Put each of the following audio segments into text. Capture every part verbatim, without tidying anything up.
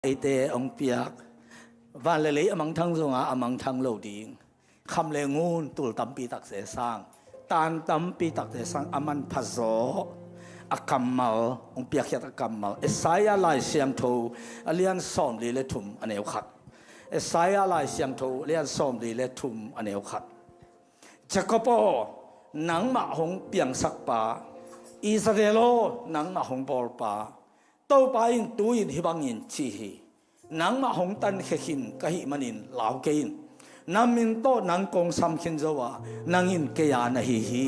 eite hong piak. Van le lei a mangthang zonga a mangthang lo ding, kham le ngun tul tampi takte sang, tan tampi takte sang a manphazaw a kammal, hong piakkhiat a kammal, Isaiah Lai Siangtho a lian sawmli le thum a neu khat. Isaiah Lai Siangtho a lian sawmli le thum a neu khat. Jacob aw, nangmah hong piangsak pa, Israel aw, nangmah hong bawl pa, Topa in tu-in hih bangin ci hi: Nangmah hong tankhia khin ka hih manin lau kei in. Na min tawh nang kong sam khin zo a, nang in kei a na hi hi.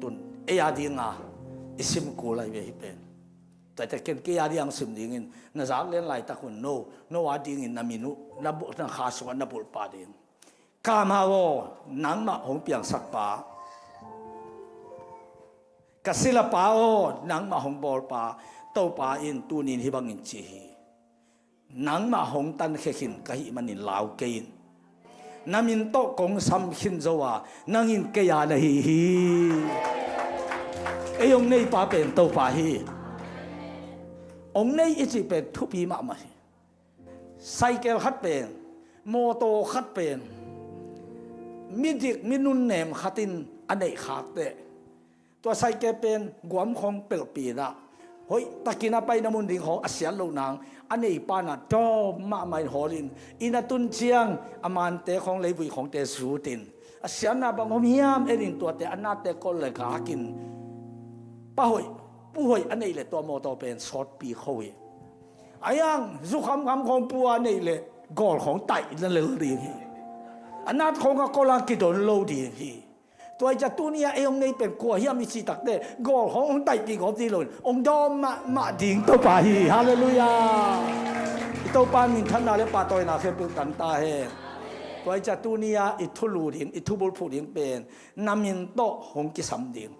Tun ei a dinga i sim kul lai ve hi pen. Tua teh ken kei a ding hong sim dingin, na zak lian laitak un no, no a dingin na min uh, na bu-, na kha sungah na bulh pah ding. Ka amau aw, nangmah hong piangsak pa, ka silapa aw, nangmah hong bawl pa, Topa in tu-in hih bangin ci hi: Nangmah hong tankhia khin ka hih manin lau kei in. Na min tawh kong sam khin zo a, nang in kei a na hi hi. Ei hong nei pa pen Topa hi. Hong nei i cih pen thupi mahmah hi. Cycle khat pen, mawtaw khat pen, midik minunnem khat in a neih khak teh, tua cycle pen guam khawng pelhpih in ah, hoih takin a paina mun ding khawng a siat loh nang a neipa in ah dawm mahmah in hawl in, inn a tun ciang a mante khawng leivui khawngte zut in, a siatna bang om hiam en in tuate a nate kol le gak in, pa hoih, pu hoih a neih leh tua mawtaw pen sawtpi kho hi. Ahi hang, zu khamkham khawng pu a neih leh gawl khawng taih na lel ding hi. A nat khawng a kol a kidon lo ding hi. Tua hi ciang tuni-a ei hong nei pen kua hiam i cih tak teh, gawl khawng hong taihpih gawp ding lo in, hong dawm mahmah ding Topa hi. Halleluiah. I Topa minthanna le pahtawina khempeuh tang ta hen. Tua hi ciang tuni-a i thulu ding, i thubulphuh ding pen, na min tawh hong kisam ding.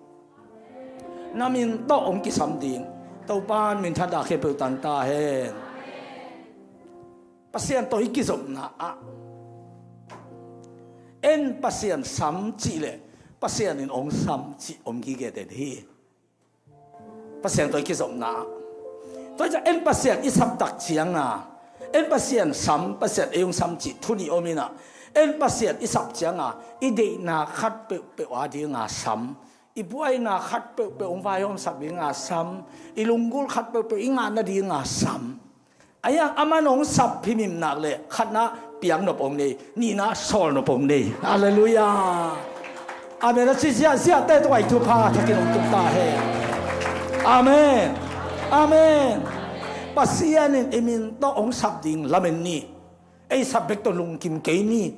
Na min tawh hong kisam ding. Topa minthanna khempeuh tang ta hen. Pasian tawh i kizopna ah, en Pasian sam cih leh Pasian in hong sam cih om gige den hi. Pasian tawh i kizopna ah, tua hi ciang en Pasian i sap tak cianga, en Pasian sam, Pasian ei hong sam cih thu nih om in ah, en Pasian i sap cianga i deihna khat peuhpeuh a dinga sam, i buaina khat peuhpeuh hong vaihawmsak dinga sam, i lunggulh khat peuhpeuh i ngah nadinga sam. Ahi hang aman hong sap himhim nak leh khatna piaknop hong nei, nihna sawlnop hong nei. Halleluiah. Amen. A ci ziahziahte tungah i thupha thakin hong tung ta hen. Amen. Amen. Pasian in i min tawh hong sap ding lamen ni. Ei sap bek tawh lungkim kei ni.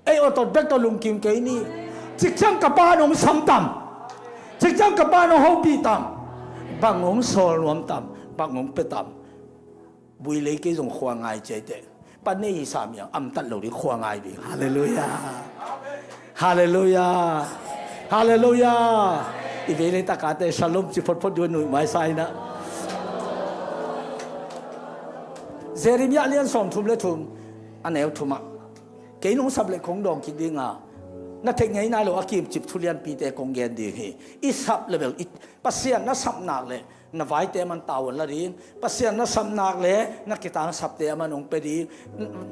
Ei awt awt bek tawh lungkim kei ni. Cikciang ka pa in hong sam tam? Cikciang ka pa in hong hopih tam? Bang hong sawl nuam tam? Bang hong pia tam? Builei kei zong khua ngai ciai teh. Pa nei hi sam hiang, amtat lo ding khua ngai ding. Halleluiah. Halleluiah. Halleluiah. I vei le i takate shalom ci photphot ding uh, nuih mai sa in ah. Jeremiah lian sawmthum le thum a neu thum ah, kei nong sap leh kong dawng kik dinga, na theih ngei nai lo a kimcip thu lianpite kong gen ding hi. I sap leh bel i, Pasian na sap nak leh na vaite aman tau hong la ding. Pasian na sap nak leh na kitangsapte aman hong pia ding.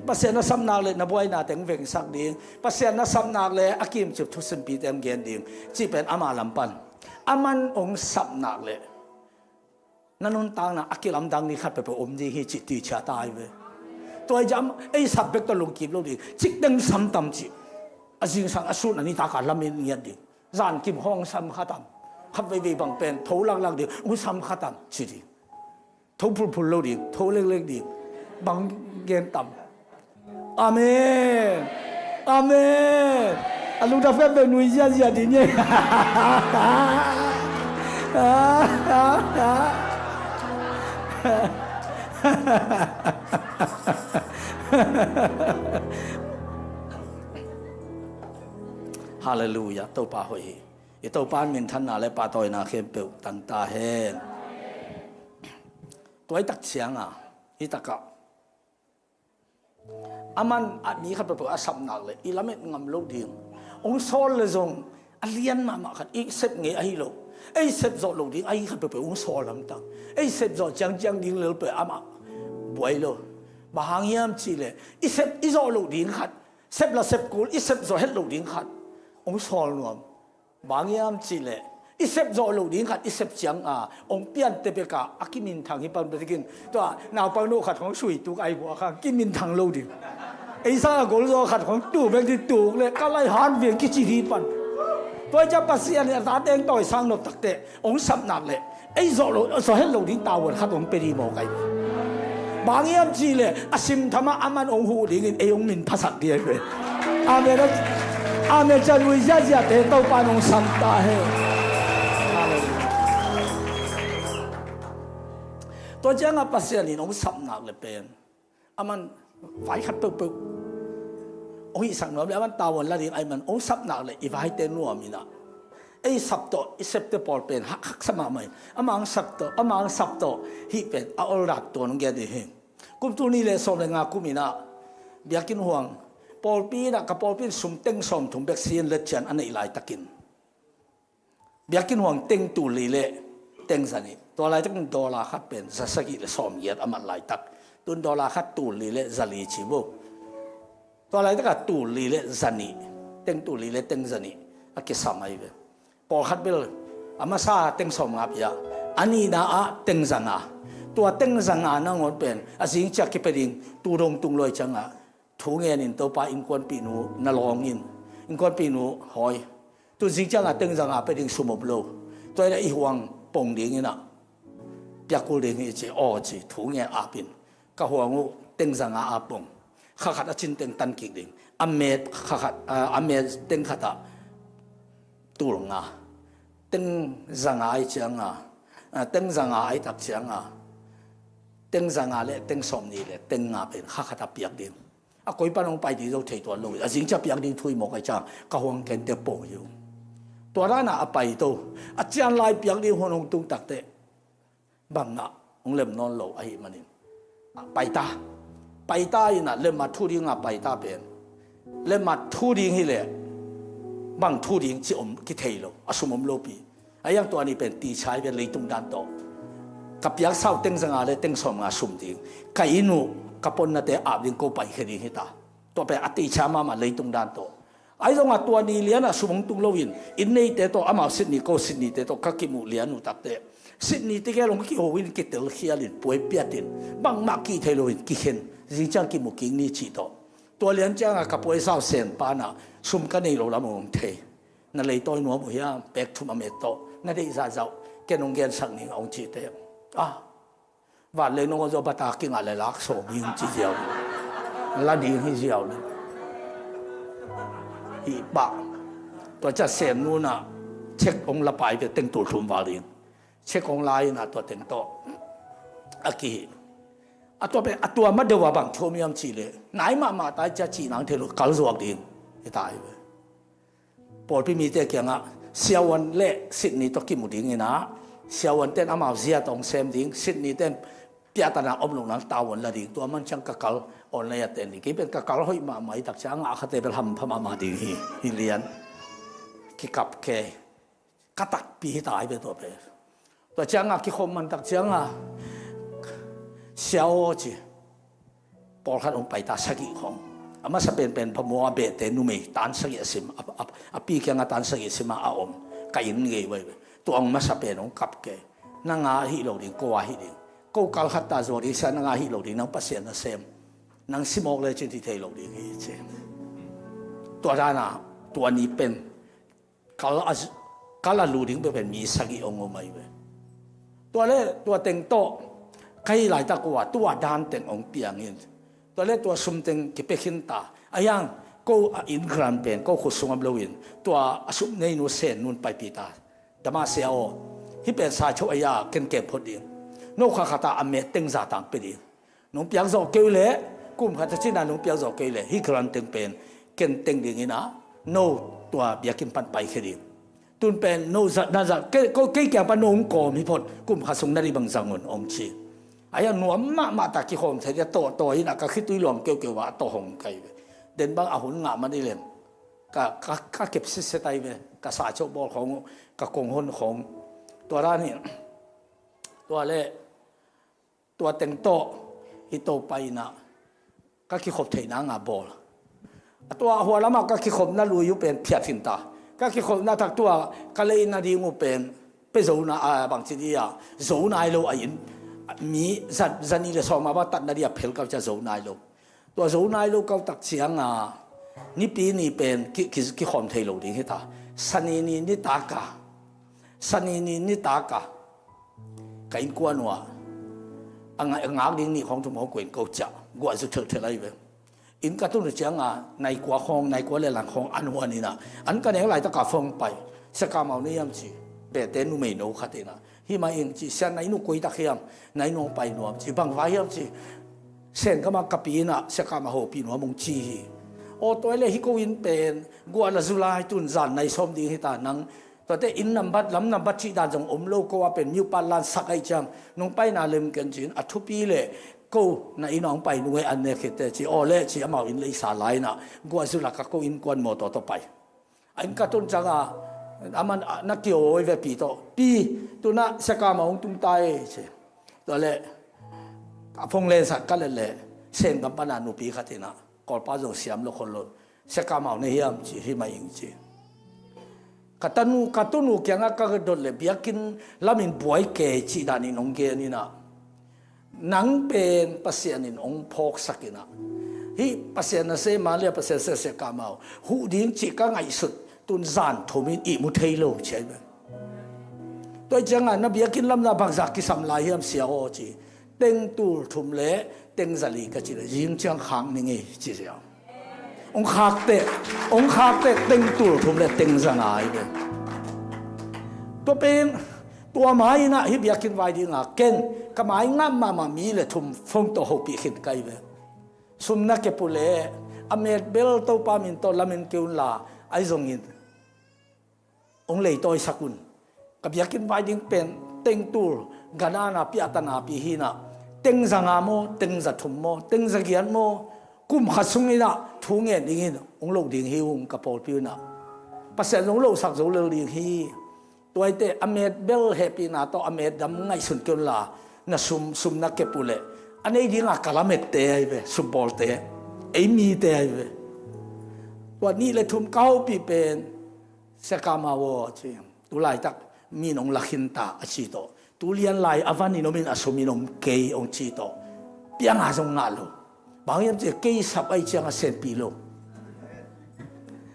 Pasian na sap nak leh na buainate hong vengsak ding. Pasian na sap nak leh a kimcip thusimpite hong gen ding, cih pen ama lam pan. Aman hong sap nak leh na nuntakna a kilamdang ni khat peuhpeuh om ding hi cih tuicia ta hi ve. Tua hi ciang ei sap bek tawh lungkim lo ding. Cikteng sam tam cih. A zingsang a sun a nitak a lamen ngiat ding. Zankim khawng sam kha tam? Khat veivei bang pen tho laklak ding, hong sam kha tam ci ding. Tho phulphul lo ding, tho leklek ding. Bang gen tam? Amen. Amen. A lungtang fek bek nui ziazia ding e. Halleluiah. Topa hoih hi. I Topa in minthanna le pahtawina khempeuh tang ta hen. Tua i tak cianga, i takah aman a mi khat peuhpeuh a sap nak leh i lamet ngam lo ding. Hong sawl leh zong a lian mahmah khat, i sep ngei ahi lo, ei sep zawh lo ding ahi khat peuhpeuh hong sawl hamtang. Ei sep zawh ciangciang ding lel peuh amah buai lo. Bang hang hiam cihleh i sep i zawh loh ding khat, sep la sep kul i sep zawh het loh ding khat hong sawl nuam. Bang hang hiam cihleh i sep zawh loh ding khat i sep cianga hong piante bekah a kiminthang hi pan betikin, tua naupang no khat hong sui tuk ai buah kha kiminthang lo ding. Ei sang a gol zaw khat hong tu bek di tuk le ka lai han viang kici hi pan. Tua i cia Pasian in a ta teng tawi sang nop takte hong sap nak le ei zawh lo, zawh het lo ding tavuan khat hong pe ding maw kai. Bang hiam cihleh a simtham ah aman hong huh dingin ei hong min phasak ding ahi ve. Amen. Amen. Cian ui ziahziahte Topa in hong sam ta he. Amen. Tua ciangah Pasian in hong sap nak le pen aman vai khat peuhpeuh hong hihsak nuam le aman tavuan la ding ahih man hong sap nak le i vaite nuam inah ei sap tawh i septe pawl pen hak haksa mahmah in ama ang sap tawh, ama ang sap tawh hih pen a oldak tuan hong gen ding hi. Kum tul nih le sawm le nga kum inah Biakinn Huang pawlpi inah ka pawlpi in sum teng sawm thum bek si in letcian a neih laitakin Biakinn Huang teng tul li le teng zanih. Tua laitakin dollar khat pen za sagih le sawm giat a mat laitak. Tun dollar khat tul li le za li ci bo. Tua laitakah tul li le zanih, teng tul li le teng zanih a kisam ahi ve. Pawlkhat bel a masa teng sawm nga pia, a nihna ah teng za nga. Tua teng za nga nangawn pen a zing ciah kipia ding tu dong tung luai ciangah thu ngen in Topa innkuanpihnu na lawng in, innkuanpihnu hawi. Tu zing ciangah teng za nga pia ding sum om lo. Tua inah i huang pong ding inah piak kul ding hi ci, aw ci, thu ngen ap in ka huang uh teng za nga a pong. Kha khat a cin teng tan kik ding. A met kha khat, a, a met teng khat ah tul nga. Teng za nga ai cianga, a, teng za nga ai tak cianga teng za nga le teng sawm nih le teng nga pen kha khat a piak ding. A koi pan hong pai ding zo thei tuan lo. A zing cia piak ding thu hi mawk ai ciang ka huang kente pong hi uh. Tua dana a pai to. A cian lai piak ding hun hong tung takte bang ngah hong lem nawn lo ahih manin, a, paita. Paita inah lemah thu dinga paita pen lemah thu ding hileh bang thu ding ci om kithei lo, a sum om lopi. A iang tua ni pen tichai ve leitung dan tawh. Ka piaksa uh teng za nga le teng sawm nga sum ding ka inn uh ka ponnate ap ding ko paikhia ding hita. Tua pen a tichai mahmah leitung dan tawh. Ahi zongah tua ni lianah sum hong tung loin inn neite tawh amau sitni ko sitnite tawh ka kimuh lian uh takte sitnite gel hong kiho in kitelkhialin puai piatin bangmah kih thei loin kikhen zingciang kimu kik ni cih tawh. Tua lian ciangah ka puaisa uh sen panah sum ka nei lo lam hong thei. Na leitawi nuam uh hiam? Pek thum a met tawh na deih zahzah uh ken hong gensak ning a hong cihte. Ah, Vanleng nong aw zaw bata kingah le lak sawm hi hong ci ziau. La ding hi ziau le. Hih pah. Tua cia sem nunah cek hong la pai ve teng tul thum val ding. Cek hong la inah tua teng tawh a kihih. A tua pen a tua ma deuh a bang thuam hiam cih leh nai mahmah tai cia cih nang thei lo kal zuak ding. Hi tai ve. Pawlpi mite kiangah siavuan le sitni tawh kimu dingin ah siavuan ten amau zia tawh hong sem ding, sitni ten piahtana om lo nang tavuan la ding, tua man ciang ka kal online a ten ding. Kei pen ka kal hoih mahmah hi tak ciang a ngah khate bel hampha mahmah ding hi, hi lian. Kikap ke ka takpi hi ta hi ve tua pen. Tua ciangah kikhawm man tak ciangah sia aw ci. Pawlkhat hong paita sagih khawng. A masa penpen phamawh a behte numei tan sagih a sim, a, a, a pi kiangah tan sagih a sim a, a om. Ka inn ngei vai ve. Tua hong masa pen hong kap ke. Nang a hih lo ding, ko a hih ding. Ko kal khat ta zuak ding sia, nang a hih lo ding, nang Pasian na sem. Nang simawk le cin hi thei lo ding hi ci. Tua dana tua ni pen kal a, kal a lu ding peuh pen mi sagih hong om ahi ve. Tua le tua teng tawh ka hih laitak uh a tua dan teng hong piang in. Tua le tua sum teng kipia khin ta. A hiang ko a inn grant pen ko khut sung om loin tua a sum neinu sen nun paipih ta. Dama sia aw, hih pen sa chauh a ia ken kem phot ding. No kha khat a a met teng za tang pia ding. Nong piak zawh kei uh leh kum khat a cina nong piak zawh kei uh leh hih grant teng pen ken teng dingin ah no tua biakinn pan paikhia ding. Tun pen no zat na zat kei, ko kei kiang pan no hong kawm hi phot, kum khat sung na dih bang zang un hong ci. A hiang nuam mahmah ta kikhawm thei dia tawh tawh in ah ka khitui luang keukeu ah a tawh hong kai ve. Den bang a hun ngah man i lem. Ka, ka, ka kep sitset ai ve. Ka sa chauh bawl khawng uh, ka kong hon khawng. Tua dan hi. Tua le tua teng tawh Topa in ah ka kikhop theihna nga bawl. A tua hua lamah ka kikhopna lui uh pen phiat khin ta. Ka kikhopna thak tua ka leina ding uh pen pia zo na, a, bangci dia zo nai lo a in, mi za, za nih le sawm a bang tatna dia phel kau cia zo nai lo. Tua zo nai lo kau tak cianga nipi ni pen ki, ki, kikhawm thei lo ding hi ta. Sani ni nitaka, Sani ni nitaka ka innkuan uh ah a nga-, a ngak ding nih khawng thum khawng kuain ko ciah guah zu thelthel ahi ve. Inn ka tun uh cianga naikua khawng, naikua le lang khawng an huan inah an ka nek laitaka phone pai. Sia Kam Mau na hiam ci, Bete numei no khat inah, hi mah ing ci, sia, na inn uh koi tak hiam, na inn uh hong pai nuam ci, bang vai hiam ci, Sengkam ah ka pi inah Sia Kam Mau hopih nuam hong ci hi. Aw, tua le hi ko inn pen guah la zu lai tun zan nai sawm ding hi ta, nang tuate inn nambat, lam nambat cih dan zong om lo, ko ah pen miupat lansak ahi ciang nong paina lem ken cin, a thupi le ko na inn ah hong pai nung e, an nek khit teh ci. Aw le ci, amau inn leisa lai inah guah zu laka ko innkuan mawtaw tawh pai. A inn ka tun cianga aman na kio awi ve pi tawh, pi, tunah Sia Kam Mau hong tung ta e ci. Tua le a phone lensak ka let le Sengkam pana nupi khat inah, Kawlpa zong siam lo khol lo, Sia Kam Mau na hiam ci, hi mah ing ci. Ka tanu, ka tunu kiangah ka dot le biakinn lamin buai kei cih danin hong gen inah, nang pen Pasian in hong phawksak inah, hih Pasian na se ma lia, Pasian se Sia Kam Mau huh ding cih ka ngaihsut tun zan thum in ihmu thei lo ci ahi ve. Tua cianga na biakinn lamna bangzah kisam lai hiam sia aw ci. Teng tul thum le teng za li ka ci le, zing ciang khak ning ei ci sia. Hong khak teh, hong khak teh teng tul thum le teng za nga ahi ve. Tua pen tua mai inah hih biakinn vai dinga ken ka mai ngam mahmah mi le thum phone tawh hopih khin ka hi ve. Sum na kep uh le a met bel Topa min tawh lamen kei unla, ahi zongin hong leitawisak un. Ka biakinn vai ding pen teng tul ganana piahtana pi hi inah, teng za nga maw, teng za thum maw, teng za giat maw, kum khat sung inah thu ngen dingin hong lo ding hi ung, ka pawlpi uh inah. Pasian zong lohsak zo lel ding hi. Tuaite a met bel hehpihna tawh a met dam ngaihsun kei unla, na sum, sum na kep uh le a nei dinga ka lamette ahi ve, sumbawlte, ei mite ahi ve. Tua nih le thum ka hopih pen Sia Kam Mau aw ci, tu laitak min hong la khin ta a ci tawh, tu lian lai a van in om in a sum in om kei hong ci tawh, pianga zong ngah lo. Bang hiam ci, kei sap ahi cianga senpi lo.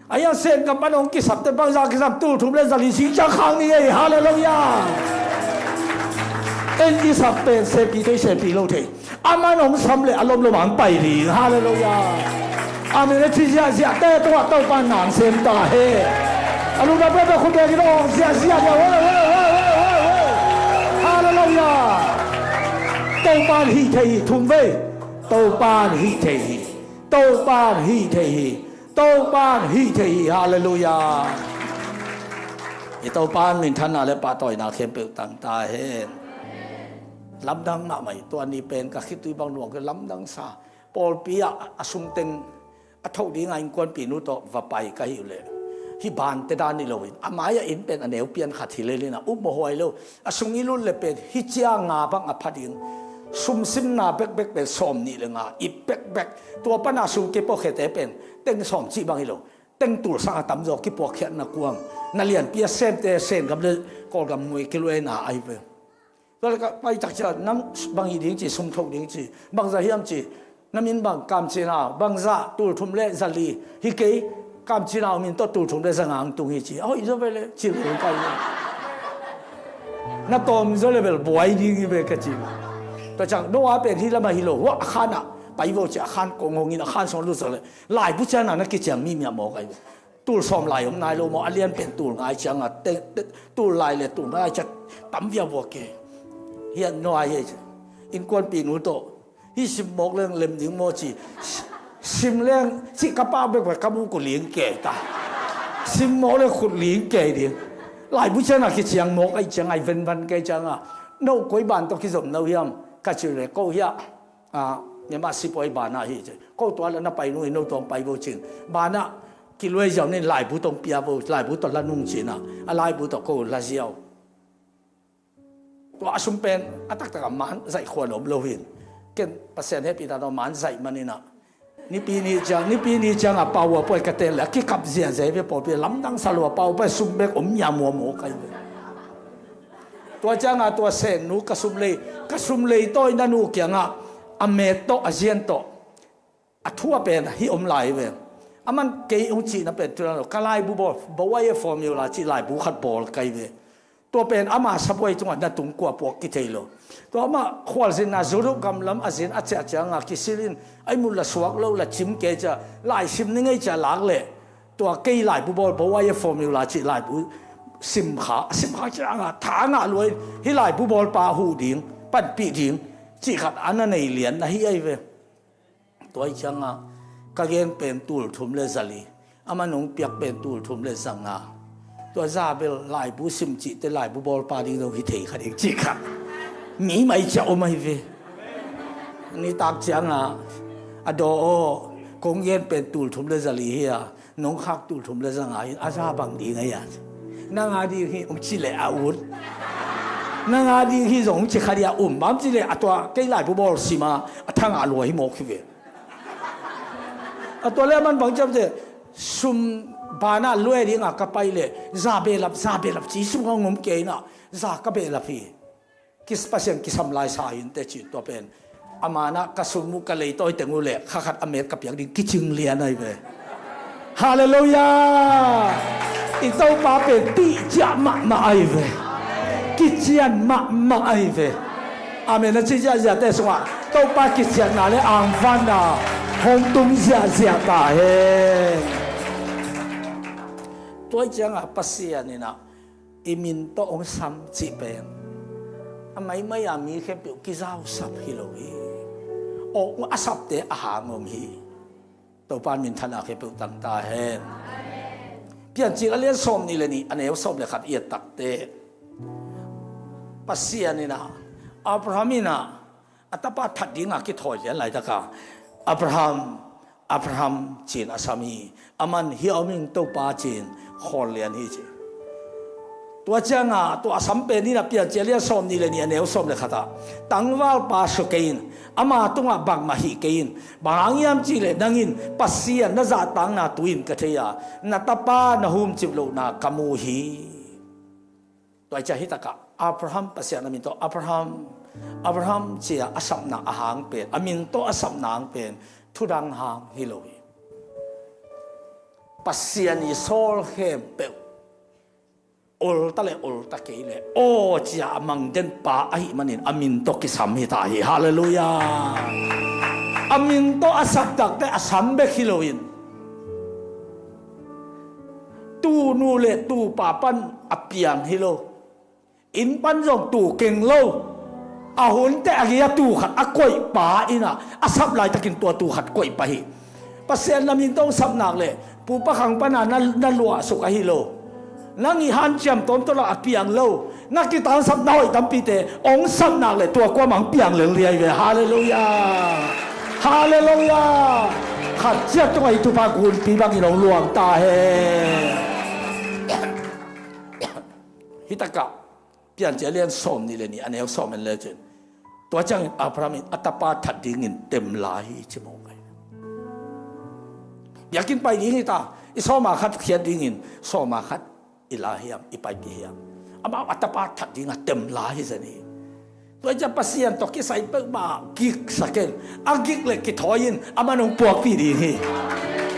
Ahi a Sengkam pan hong kisap teh bangzah kisam, tul thum le za li, zing ciang khak ning ei. Halleluiah. En kisap pen senpi thei, senpi lo thei. Aman hong sam le a lomlom ang pai ding. Halleluiah. Amen. A ci ziahziah te tungah Topa nang sem ta he. A lungdam peuhpeuh khut bengin aw ziahziah dia. Halleluiah. Topa in hih thei hi, thum vei. Topa in hih thei hi. Topa in hih thei hi. Topa in hih thei hi. Halleluiah. I Topa in minthanna le pahtawina khempeuh tang ta hen. Lamdang mahmah hi. Tua ni pen ka khitui bang luang kei, lamdang sa. Pawlpi ah a sumteng a thoh dinga innkuanpih nu tawh va pai ka hih uh leh, hih bante dan hi loin a mai-ah inn pen a neu pian khat hi lel inah, upmawh huai lo. A sung i lut le pen hih ciang nga bang a pha ding. Sumsimna bekbek pen sawm nih le nga, ip bekbek. Tua pana sum kipuakhiate pen teng sawm cih bang hi lo. Teng tul sang a tamzaw kipuakkhiatna kuang. Na lianpi a semte Sengam le Kawlgam ngui kiluaina ahi ve. Tua le ka pai tak ciah, nang bang hi ding ci, sum thoh ding ci. Bangzah hiam ci, na min bang, Kam Cin Hau, bangzah, tul thum le za li, hi kei, Kam Cin Hau min tawh tul thum le za nga ang tung hi ci. Hoih zaw ve le, cil hong kai le. Na tawm zaw le bel buai ding hi ve ka ci. Tua ciang, no a pen hih lamah hi lo, hua a khanah pai vo ci, a khan kong hongin a khan sung lut zaw le, laibu ciana na kiciang mi miah mawk ahi ve. Tul sawm lai om nai lo maw, a lian pen tul nga ahi cianga, te, te, tul lai le tul nga ahi ciang tam viau vua ke. Hiah nuai hi, innkuanpih nu tawh, hih sim mawk leng lem ding maw ci, sim leng cih ka pau bekbek ka buk uh ling kei ta. Sim mawk leng khut ling kei ding. Laibu ciana kiciang mawk ahi ciang ahi venvan kei cianga, no koi ban tawh kizom no hiam ka ci le, ko hiah a, Myanmar sipuai banah hi ci. Ko tua le na pai nung hi, no tuang pai vo cin. Banah kiluai ziau nin laibu tawh pia vo, laibu tawh la nung cinah, a laibu tawh ko la ziau. Tua a sum pen a taktak a man zaih khuan om lo hin. Ken Pasian hehpih ta tawh man zaih maninah nipi ni ciang, nipi ni ciangah power point ka ten le a kikap ziahziah hi ve. Pawlpi lamdang sa lua, power point sum bek om nia muamaw ka hi ve. Tua ciangah tua sennu ka sum lei, ka sum lei tawi na nu kiangah a met tawh a zian tawh a thu a pen hi om lai hi ve. Aman kei hong cihna pen tu lo, ka laibu bawl, bawaye formula cih laibu khat bawl ka hi ve. Tua pen ama sabuai tungah na tung kua puak kithei lo. Tua amah khualzinna Europe gamlam a zin a ciah ciangah kisil in a ihmut la suak lo la cim kei cia laisim ni ngei cia lak leh tua kei laibu bawl bawaye formula cih laibu sim kha, a sim kha ciangah tha ngah lua in hih laibu bawlpa huh ding, panpih ding cih khat a na nei lian na hi ahi ve. Tua ih ciangah ka gen pen tul thum le zali, ama nong piak pen tul thum le zanga. Tua zabel laibu sim cihte laibu bawlpa ding dong hi thei kha ding cih kha mi mai cia om ahi ve. Nitak ciangah a daw aw, kong gen pen tul thum le zali hi a, nong khak tul thum le zanga in a za bang ding ahi a. Nang a ding hi hong ci leh a ut. Nang a ding hi zong hong ci kha ding a um. Bang ci leh a tua kei laibu bawl sima a thangah lua hi mawk hi ve. A tua le a man bang ciam te sum bana lue dinga ka pai leh za belap, za belap ci sum ka ngom kei na za ka belap hi. Kis Pasian kisam lai sa in te cin tua pen a manah ka sum uh ka leitawi teng uh le kha khat a met ka piak ding kicing lian ahi ve. Halleluiah. I Topa pen tihciah mahmah ahi ve. Kician mahmah ahi ve. Amen. A ci ziahziahte sungah Topa kiciatna le angvanna hong tung ziahziah ta hen. Tua ih ciangah Pasian inah i min tawh hong sam cih pen a maimai a mi khempeuh kizausap hi lo hi. Awk a sapte a hang om hi. Topa minthanna khempeuh tang ta hen. Piancil a lian sawm nih le nih a neu sawm le khat i et takte Pasian inah Abraham inah a tapa that dinga kithawi lian laitaka Abraham, Abraham cin a sam hi. Aman hi a om ing Topa cin khawl lian hi ci. Tua cianga tua a sam pen inah Piancil a lian sawm nih le nih a neu sawm le khatah tangvalpa sua kei in ama tungah bangmah hih kei in bang hang hiam cihleh nang in Pasian na zahtakna tu-in ka thei a na tapa na humcip lohna ka mu hi. Tua ih ciah hitakah Abraham Pasian a min tawh Abraham, Abraham cia a sapna a hang pen, a min tawh a sapna hang pen thudang hang hi lo hi. Pasian i sawl khempeuh olta le olta kei le aw cia a mang den pa ahih manin a min tawh kisam hi ta hi. Halleluiah. A min tawh a saptakte a sam bek hi loin tu nu le tu pa pan a piang hi lo. Inn pan zong tu keng lo. A hunte a gei a tu khat a koih pa inah a sap laitakin tua tu khat koih pa hi. Pasian na min tawh sapnak le pupa khang pana na, na luahsuk ahi lo. Nang i hanciam tawmtawlah a piang lo. Na kitangsap na hoih tampite hong sapnak le tua kuamah hong piang lel liai ve. Halleluiah. Halleluiah. Khat ciat tungah i tupa gunpi bangin hong luang ta hen. Hitakah Piancil a lian sawm nih le nih a neu sawm en le cin tua ciangin Abraham in a tapa that dingin tem lai hi ci mawk ahi. Biakinn pai ding hi ta i sawma khat khiat dingin sawma khat i la hiam i paipih hiam amau a tapa that dinga tem lai hi zen hi. Tua ciang Pasian tawh kisai peuhmah giksak in a gik le kithawi in a man hong puakpih ding hi.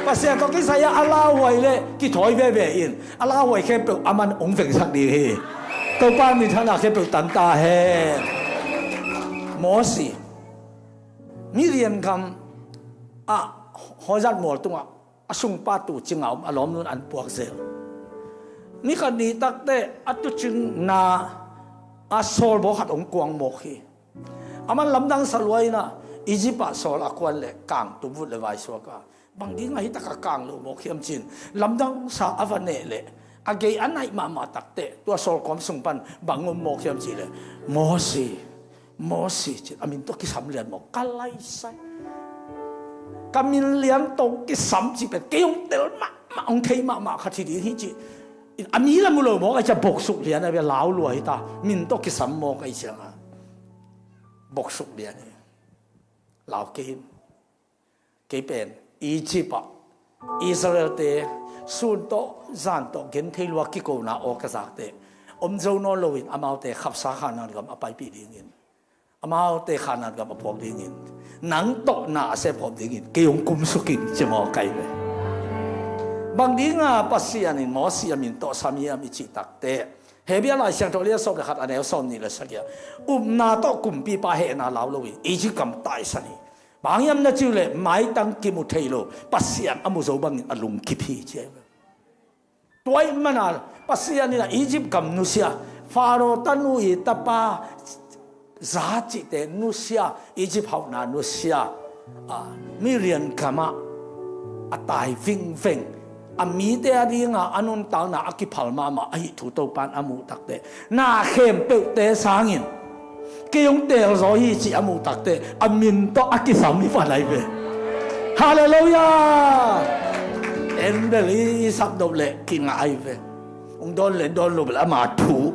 Pasian tawh kisai a lauhuai le kithawi veve in a lauhuai khempeuh a man hong vengsak ding hi. Topa minthanna khempeuh tang ta hen. Mosi Midian gam ah hawizat mual tungah a sungpa tu cinga om a lawmnun an puak zel. Ni khat ni takte a tucingna a sawlbaw khat hong kuang mawk hi. A man lamdang sa lua inah Egypt ah sawl a kuan le kang tumvut le vaisuak a bang dinga hitakah kang lo mawk hiam cin lamdang sa a va neh leh a gei a naih mahmah takte tua sawlkawm sung pan bang om mawk hiam cihleh Mosi, Mosi cin a min tawh kisam lian mawk ka laisai. Ka min lian tawh kisam cih pen kei hong tel mahmah hong thei mahmah khat hi ding hi cih a mi lam uh lo mawk a cia boksuk lian a bia lau lua hi ta min tawh kisam mawk a i cianga boksuk lian hi. lau kei in. Kei pen Egypt ah Israel-te sun tawh zan tawh genthei lua kikona aw ka zakte om zo nawn loin amaute khapsa Khanaan gam a paipih dingin, amaute Khanaan gam a phuak dingin, nang tawh na a sepkhawm dingin kei hong kumsuk in ci mawk ahi ve. Bang dinga Pasian in Mawsi a min tawh sam hiam i cih takte, Hebru Lai Siangtho lian sawm le khat a neu sawm nih le sagih ah, upna tawh kumpipa hehna lau loin Egypt gam taisan hi. Bang hiam na cih uh leh maitang kimu thei lo Pasian a mu zo bangin a lungkip hi ci ahi ve. Tua ahih manin Pasian in a Egypt gam nusia, Pharaoh tanu i tapa Za cihte nusia, Egypt hauhna nusia, a, Midian gamah a tai vingveng, a mite a dinga a nuntakna a kiphal mahmah ahih thu Topan a muh takte, na khempeuhte sangin kei hong teelzaw hi cih a muh takte, a min tawh a kisam hi pan ahi ve. Halleluiah. En bel i sapdop leh kingah ahi ve. Hong dawn le dawn lo bel ama thu.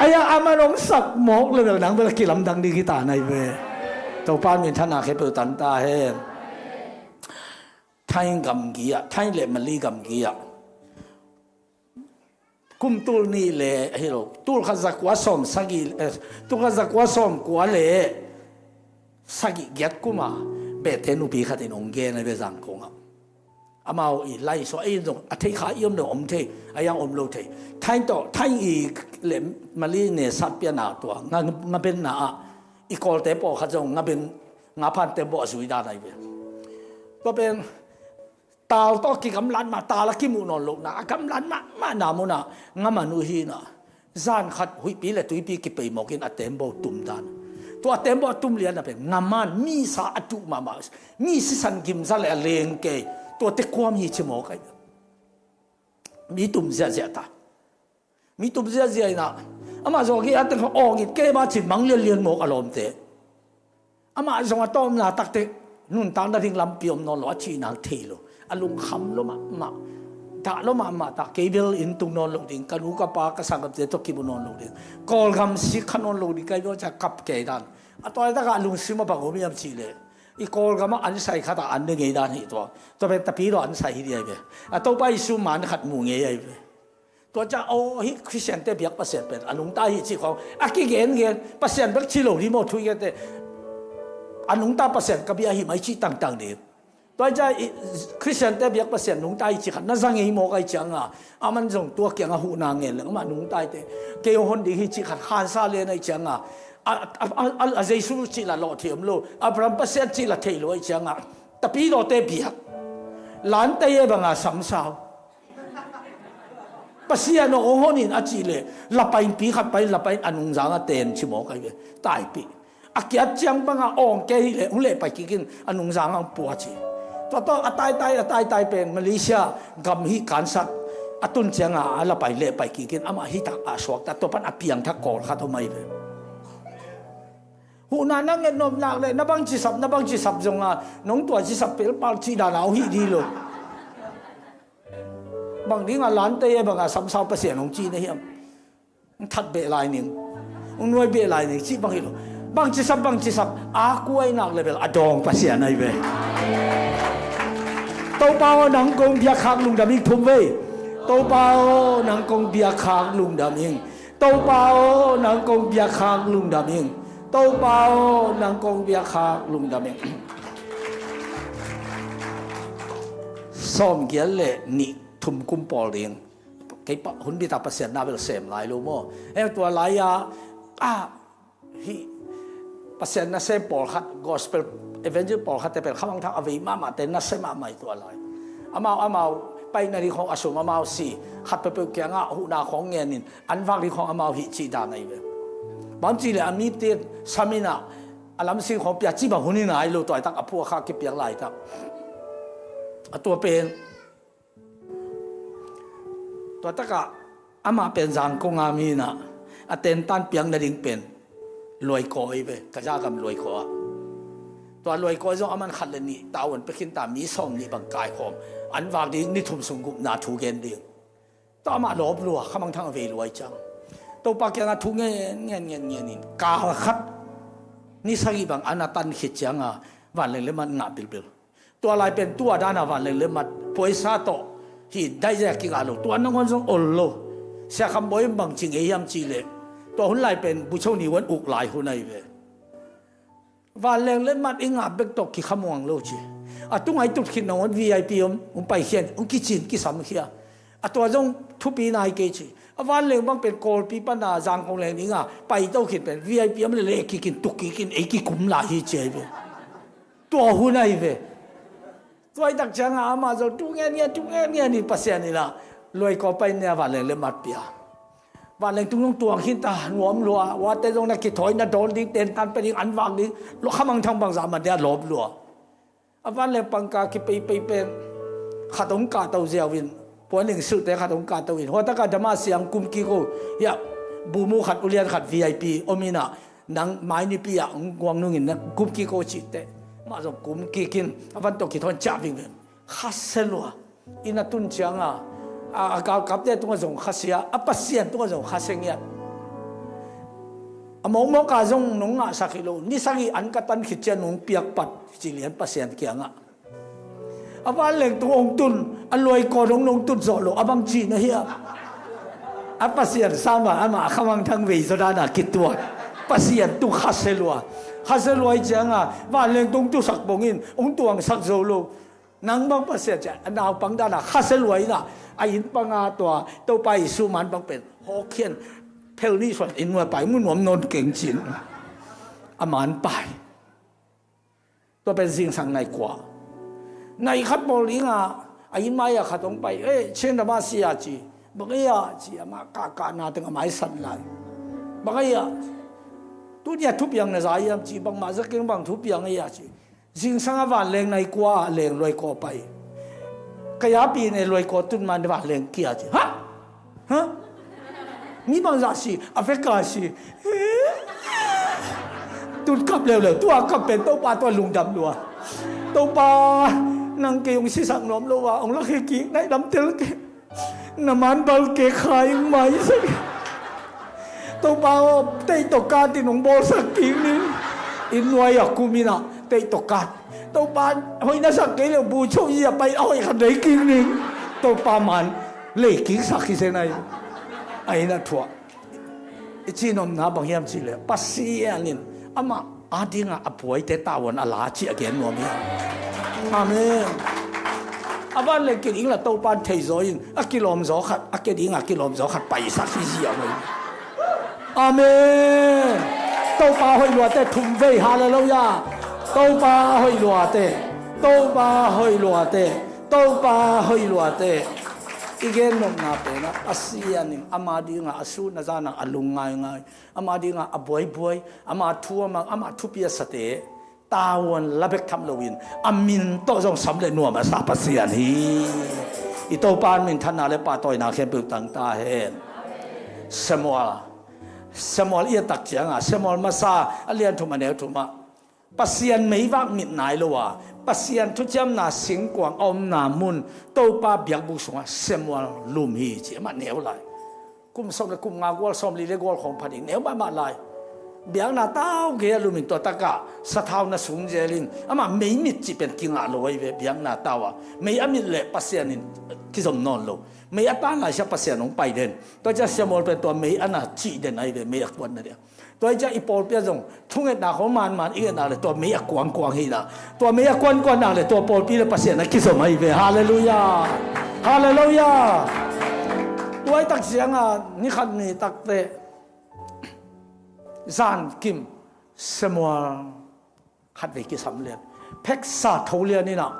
Ahi a, aman hong sak mawk le bel nang bel a kilamdang ding hi ta nai ve. Topa minthanna khempeuh tang ta hen. Thain gamgi ah, Thain le Mali gamgi ah, kum tul nih le, hi lo, tul khat za kua sawm sagih, eh, tul khat za kua sawm kua le sagih giat kuma Bethel nupi khat in hong gen ahi ve Zangkong ah. Amau i lai so ei zong a thei kha i om lo om thei, a yang om lo thei. Thain tawh, Thain i le Mali ne sat piana tua nga, nga benna ah i Kawlte pawlkhat zong nga ben, nga phan tembaw a zui dan ahi ve. Tua pen tal tawh kigamlat mah, tal a kimuh nawn lohna, a gamlat mahmahna munah nga man uh hi na. Zan khat huihpi le tuipi kipei mawkin a tembaw tum dan. Tua a tembaw a tum lian a pen ngaman misa a tuh mahmah, mi sisan gimza le a leng kei, tuate kuam hi ci mawk ahi. Mi tum ziahziah ta. Mi tum ziahziah inah amah zawh gei a teng kha awng it kei mah cin mang lianlian mawk a lawmte. Amah zong a tawpna takte nuntak nading lampi om nawn lo, a cihna thei lo, a lungkham lo mahmah, dah lo mahmah tak, kei bel inn tung nawn lo ding, ka nu ka pa ka sanggamte tawh kimu nawn lo ding, Kawlgam sik kha nawn lo ding, kei bel ca kap kei dan. A tua takah a lungsim a bang om hiam cih leh i Kawlgam ah an sai khat ah an ne ngei dan hi tua. Tua pen tapidaw an sai hi ding ahi ve. A Topa Jesu man khat mu ngei ahi ve. Tua ciang aw, hih Khristiante biak Pasian pen a nungta hi cih khawng a kigengen, Pasian bek ci lo ding maw, thu i gente a nungta Pasian ka bia hi mai cih tangtang ding. Tua ciang i Khristiante biak Pasian nungta hi cih khat na za ngei mawk ahi cianga, aman zong tua kianga huhna ngen leng amah nungta hi te, kei hong hon ding hi cih khat khansa len ahi cianga, a, a, a, a, a Jesu cih la lawh thei om lo, Abraham Pasian cih la thei lo ahi cianga, tapidawte biak lante ye banga samsau. Pasian aw hong hon in a cih leh lapain pi khat pai, lapain a nungzang a ten ci mawk ahi ve. Taipih. A kiat ciang banga awng kei hi leh hong lehpai kik in, a nungzang a hong pua ci. Tua tawh a taitai, a taitai pen Malaysia gam hi kansat a tun cianga a lapai lehpai kik in, amah hi tak a suak tak, tua pan a piangthak kawlkhat om ahi ve. Huhna na nget nop nak leh na bang cisap, na bang cisap zonga nong tua cisap pelpal cih dana aw hih dih lo. Bang dinga lante ye banga samsau Pasian hong cih na hiam? Hong that beh lai ning, hong nuai beh lai ning cih bang hi lo. Bang cisap, bang cisap a kuai nak le bel a dawng Pasian ahi ve. Topa aw, nang kong biakkhak lungdam ing, thum vei. Topa aw, nang kong biakkhak lungdam ing. Topa aw, nang kong biakkhak lungdam ing. Topa aw, nang kong biakkhak lungdam ing. Sawm giat le nih thum kum pawl ding. Kei pa, hun bita Pasian na bel sem lai lo maw? Eh, tua lai-a, ah, hi, Pasian nasem pawlkhat, gospel, evangel pawlkhat te pen khamangthang a vei mahmah te nasem mahmah hi tua lai. Amau, amau paina ding khawng a sum amau si, khat peuhpeuh kiangah huhna khawng ngenin an vak ding khawng amau hih cih dan ahi ve. Bang cih leh a mite saminah a lamsing khawng pia cih bang hun hi nai lo, tua tak a phuakha kipiak laitak. A tua pen Tua takah amah pen Zangkong a mi inah a tentan piak nading pen Luaikaw ahi ve, ka zagam Luaikaw ah. Tua Luaikaw zong aman khat le nih tavuan pia khinta, mi sawm nih bang kaikhawm, an vak ding ni thum sung gupna thu gen ding. Tua amah lawp lua, khamangthang a vei lua ahi ciang Topa kiangah thu ngen ngen ngen ngen in kal khat Ni sagih bang an a tan khit cianga vanleng le mat ngah bilbil. Tua lai pen tua dana vanleng le mat poisa tawh hi daizia kingah lo, tua nangawn zong ol lo. Sia Kham Bawi in bang ci ngei hiam cihleh, tua hun lai pen bucho ni wan uk lai hun ahi ve. Vanleng le mat i ngah bek tawh kikhamuang lo ci. A tunga i tut khit nangawn V I P om, om paikhian, om kicin kisamkhia. A tua zong thupi nai kei ci. A vanleng bang pen Kawlpi pana Zangkong leng dinga paito khin pen V I P om le leh kikin tuk kikin ei kikum lai hi ci ahi ve. Tua hun ahi ve. Tua i tak cianga amah zong tu ngen ngen tu ngen ngen in Pasian inah luaikaw pai nia vanleng le mat pia. Vanleng tung zong tuang khin ta nuam lua, uate zong na kithawi na dawn ding, tentan pe ding, an vak ding, lo khamang thang bangzah man dia lawp lua. A vanleng pangka kipeipei pen khat hong kahto ziau in, puan ling sulte khat hong kahto in, huataka dama siang kum kiko, hiah bumu khat ulian khat V I P om inah, nang mainipi ah hong guang nungin na kum kiko cihte. Mah zong kum kikin a van tawh kithawn ciah vingveng. Khasia lua. Inn a tun cianga a, a galkapte tungah zong khasia, a Pasian tungah zong khasia ngiat. A mawkmawka zong nong ngahsak hi lo. Ni sagih an ka tan khit ciang nong piak pat ci lian Pasian kiangah. A vanleng tung hong tun, a luaikaw dong nong tun zawh lo, a bang ci na hiam? A Pasian sama amah a khamang thang vei zaw dana kituat. Pasian tung khasia lua. Khasia lua i cianga vanleng tung tusak bongin hong tuangsak zo lo. Nang bang Pasian ciah a naupang dana khasia lua inah, a inn panga tua Topa Jesu man bang pen hawkhian phel nih suan inn nuai pai mu nuam nawn keng cin. A man pai. Tua pen zingsang nai kua. Nai khat pawl dinga a inn mai-a khat hong pai, eh, chin dama sia ci. Bang ei a ci, amah kahkahna teng a maisan lai. Bang ei a, tunia thupiang na za hiam ci, bangmah za keng bang thupiang ei a ci. Zingsang a vanleng nai kua a leng luaikaw pai. Ka yapi ne luaikaw tun man vanleng kia ci. Ha? Ha? Mi bangzah si, a veka si. Tun kap leuleu, tua kap pen Topa tua lungdam lua. Topa, nang kei hong sisak nuam lo a, hong lakhia kik, naih lam tel kei. Na man bal kek khai hong maisak. Topa aw, teih tawh katin hong bawlsak kik ning. Inn nuai a kum inah teih tawh kat. Topa, hoih na sak kei leh bu cho i a pai a hoih khat lei kik ning. Topa man lei kiksak hi se nai. A inn a thuah. I cihnopna bang hiam cihleh Pasian in amah a dinga a buaite tavuan a la cih a gen nuam hi. Amen. A vanleng kiding la Topa in theizaw in a kilawmzaw khat, a kidinga kilawmzaw khat paisak hi zia lo. Amen. Topa hoih luate thum vei, halleluiah. Topa hoih luate. Topa hoih luate. Topa hoih luate. I gennopna penah Pasian in ama dinga a sun a zana a lung ngaingai, ama dinga a buaibuai, ama thu a mang, ama thupi a sate tavuan la bek tham loin a min tawh zong sam le nuam a sa Pasian hi. I Topa in minthanna le pahtawina khempeuh tang ta hen. Samuel. Samuel i a tak cianga Samuel masa a lian thum a neu thumah Pasian meivak mit nai lo a, Pasian thuciamna singkuang a omna mun Topa biakbuk sungah Samuel lum hi ci, amah neu lai. Kum sawm le kum nga gual, sawm li le gual khawng pha ding neu mahmah lai. Biakna tau gei a lumin tua takah sathau na sung zelin amah meimit cih pen kingah lo ahi ve, biakna tau a mei a mit leh Pasian in kizom nawn lo. Mei a tan lai sia Pasian hong pai den. Tua ciah Samuel pen tua mei a na cih den ahi ve, mei a kuan na dia. Tua hi ciah i pawlpi ah zong thungetna khawng manman i ngetna le tua mei a kuangkuang hi na. Tua mei a kuankuan nak le tua pawlpi le Pasian a kizom ahi ve. Halleluiah. Halleluiah. Tua i tak cianga ni khat ni takte zan kim Samuel khatvei kisam lian. Pheksa tho lian inah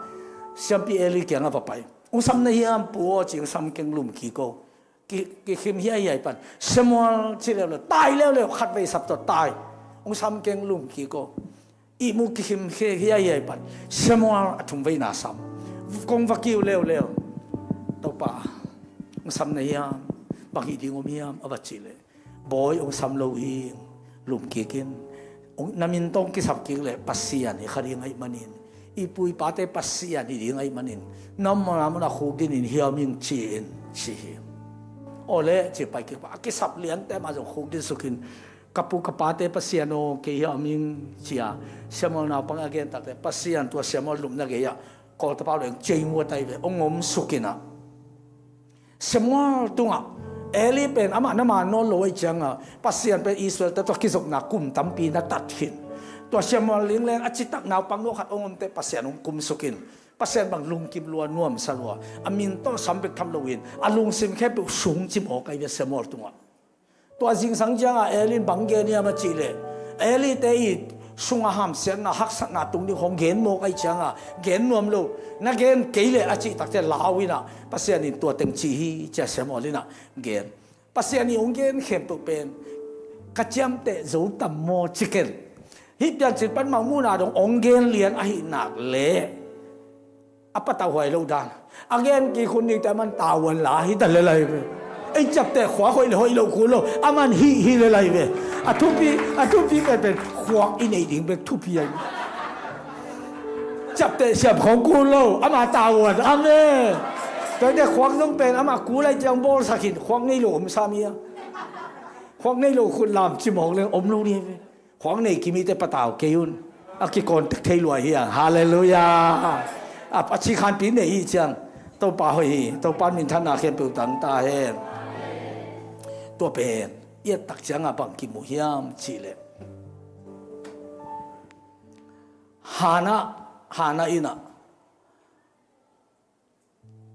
siampi Eli kiangah va pai. Hong sam na hiam pu aw ci, hong sam keng, lum kik o. Ki, kikhim hiaihiai pan Samuel ci leuleu, tai leuleu, khatvei sap tawh tai. Hong sam keng, lum kik o. Ihmu kikhim hiaihiai pan Samuel a thumveina sam. Kong va kiu leuleu. Topa, hong sam na hiam? Bang hi ding om hiam? A va cih leh Bawi, hong sam lo hi, lum kik in. Na min tawh kisap kik leh Pasian hi kha ding ahih manin, i pu i pate Pasian hi ding ahih manin, na mawhna munah khukdin in hiam in ci in ci hi. Awle ci, pai kik pa a kisap liante mah zong khukdin sukin Ka pu ka pate Pasian aw, kei hiah om ing, ci-a Samuel naupang a gen takte, Pasian tua Samuel lupna gei-ah Kawltapau leng cei muat ahi ve, hong omsuk in ah. Samuel tungah Eli pen amah na man nawn lo ahih ciangin, Pasian pen Israel-te tawh kizopna kum tampi na tat khin. Tua Samuel ding leng a citak naupang nuam khat hong omte Pasian hong kumsuk in, Pasian bang lungkim lua, nuamsa lua, a min tawh sam bek tham loin a lungsim khempeuh sungci mawk ahi ve Samuel tungah. Tua zingsang ciangin Eli in bang gen hiam a cih leh, Eli-te i sungah hamsiatna, haksatna tung ding hong gen mawk ahih ciangin gen nuam lo. Na gen kei leh a cih takte lau in ah, Pasian in tua teng ci hi, ci-a Samuel in ah gen. Pasian in hong gen khempeuh pen ka ciamteh zo tam maw ci ken. Hih Piancil pan mah muhna dong hong gen lian ahih nak leh a patauhuai lo dan. A gen kik hun dingte aman tavuan la hi ta lel ahi ve. Ei ciapteh khuak hoih le hoih lo kul lo, aman hih hi lel ahi ve. A thupi, a thupi penpen khuak i neih ding bek thupi ahi ve. Ciapteh siam khawng kul lo, ama tavuan. Amen. Tuate khuak zong pen ama kul ahih ciang bawlsak in, khuak nei lo om sam hi a. Khuak nei lo khut lam ci mawk leng om lo ding ahi ve. Khuak nei kim hite patau kei un. A kikawn tek thei lua hi hang. Halleluiah. A, a ci khanpi nei hi ciang Topa hoih hi. Topa in minthanna khempeuh tang ta hen. Tua pen i et tak ciangin bang kimu hiam cih leh, Hannah, Hannah in ah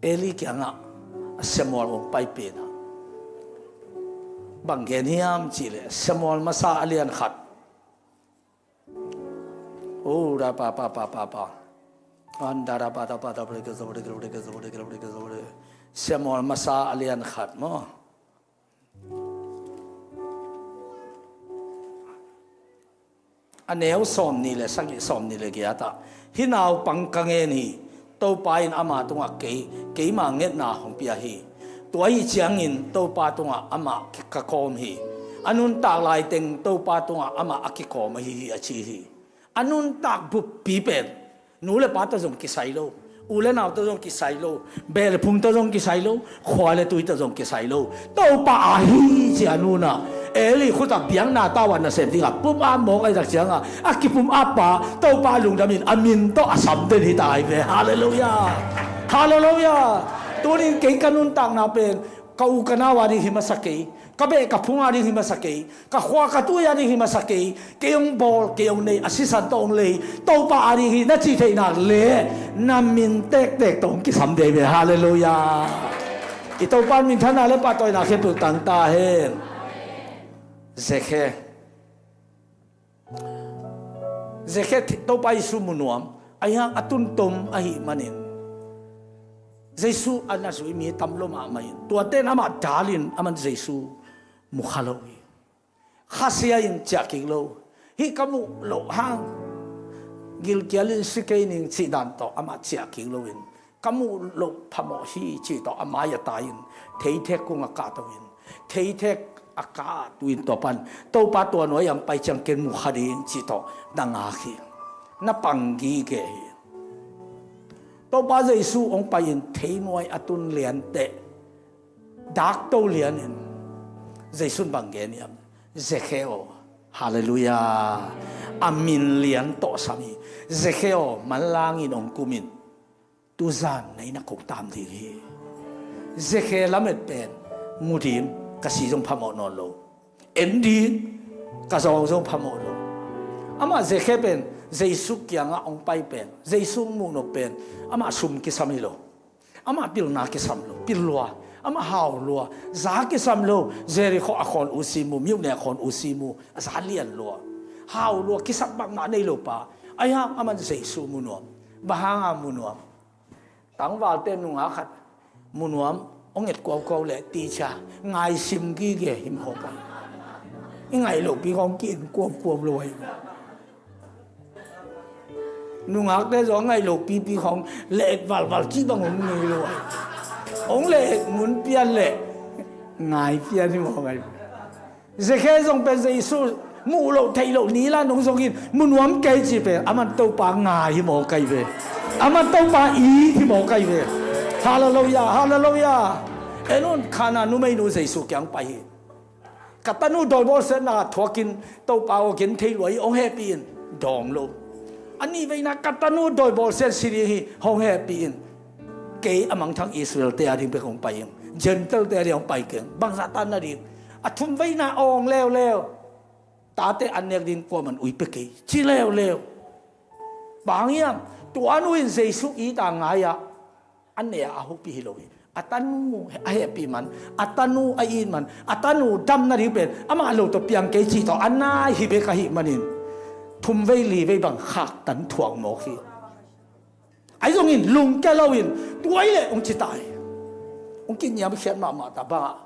Eli kiangah Samuel hong pai pen ah bang gen hiam cih leh, Samuel masa a lian khat. Oh, da pa pa pa pa pa. An da da pa da pa da. Samuel masa a lian khat maw. A neu sawmnih le sagih, sawmnih le giat ah, hih naupang ka ngen hi. Topa in ama tungah kei, keima ngetna hong pia hi. Tua ahih ciangin Topa tungah amah ka kawm hi. A nuntak laiteng Topa tungah amah a kikawm ahi hi, a ci hi. A nuntak buppi pen nu le pa tawh zong kisai lo, u le nau tawh zong kisai lo, beh le phung tawh zong kisai lo, khua le tui tawh zong kisai lo. Topa ahi ci a nunah Eli khutah biakna tawh a nasem dingah pumap mawk ahih tak ciangin a kipumap pa Topa lungdam in a min tawh a sam den hi ta ahi ve. Halleluiah. Halleluiah. Tunin kei ka nuntakna pen ka u ka nau a ding hi masa kei, ka beh ka phung a ding hi masa kei, ka khua ka tui a ding hi masa kei. Kei hong bawl, kei hong nei, a sisan tawh hong lei Topa a ding hi na cih theih nak leh na min tektek tawh hong kisam dei ve. Halleluiah. I Topa in minthanna le pahtawina khempeuh tang ta hen. Zakhe. Zakhe Topa Jesu mu nuam, ahi hang a tun tom ahih manin Jesu a na zui mi tam lo mahmah in, tuate in amah dalin aman Jesu mu kha lo hi. Khasia in ciah kik lo. Hih ka muh loh hang gilkial in si kei ning cih dan tawh amah ciah kik loin, ka muh loh phamawh hi cih tawh a mai a tai in theithek kung a kahto in, theithek a kahto in, tua pan Topa tua nuai-ah hong pai ciang ken mu kha ding cih tawh na ngak hi. Na pang gige hi. Topa Jesu hong pai in theinuai a tun lianteh dakto lianin Jesu in bang gen hiam? Zakhe aw. Halleluiah. A min lian tawh sam hi. Zakhe aw, manlangin hong kumin, tuzan na inn ah kong tam ding hi. Zakhe lamet pen mu ding, ka si zong phamawh nawn lo. En ding, ka zawng zong phamawh lo. Amah Zakhe pen Jesu kiangah hong pai pen, Jesu hong muh nop pen amah sum kisam hi lo. Amah pilna kisam lo, pil lua. Amah hau lua, za kisam lo. Jerikho a khawn usi mu, miuhne a khawn usi mu, a za lian lua. Hau lua, kisap bangmah nei lo pa. Ahi hang aman Jesu mu nuam. Bang hanga mu nuam? Tangvalte nungak khat mu nuam hong et kuaukuau leh, teacher, ngai sim gige hi mawk a. I ngaih lohpi khawng ki-en kuaukuau lo ahi. Nungakte zong a ngaih loh pipi khawng leh et valval cih bang hong ngei lo ahi. Hong leh et mun pian leh ngai pian hi mawk ahi. Zakhe zong pen Jesu muh loh theih loh ni la nong zongin mu nuam kei cih pen aman Topa ngai hi mawk ahi ve. Aman Topa it hi mawk ahi ve. Halleluiah, halleluiah. En un, Kana numeinu Jesu kiang pai hi. Ka tanu dawi bawlsiatna thuakin Topa aw, gen thei lua hi, hong hehpih in. Dawng lo. A nih veina, ka tanu dawi bawlsiat si ding hi, hong hehpih in. Kei a mangthang Israel-te a ding bek hong pai ing. Gentile-te a ding hong pai keng. Bangzah ta na ding? A thum veina awng leuleu. Tate an nek ding kuaman ui pia kei, ci leuleu. Bang hang hiam? Tua nu in Jesu it a ngai-ah a ne-ah a hopih hi lo hi. A tanu a hehpih man, a tanu a it man, a tanu dam nading pen amah lo tawh piang kei cih tawh a nai hi bek ahih manin, thum vei li vei bang khaktan thuak mawk hi. Ahi zongin lungkia loin, tua hi leh hong ci ta hi. Hong kiniamkhiat mahmah ta bangah,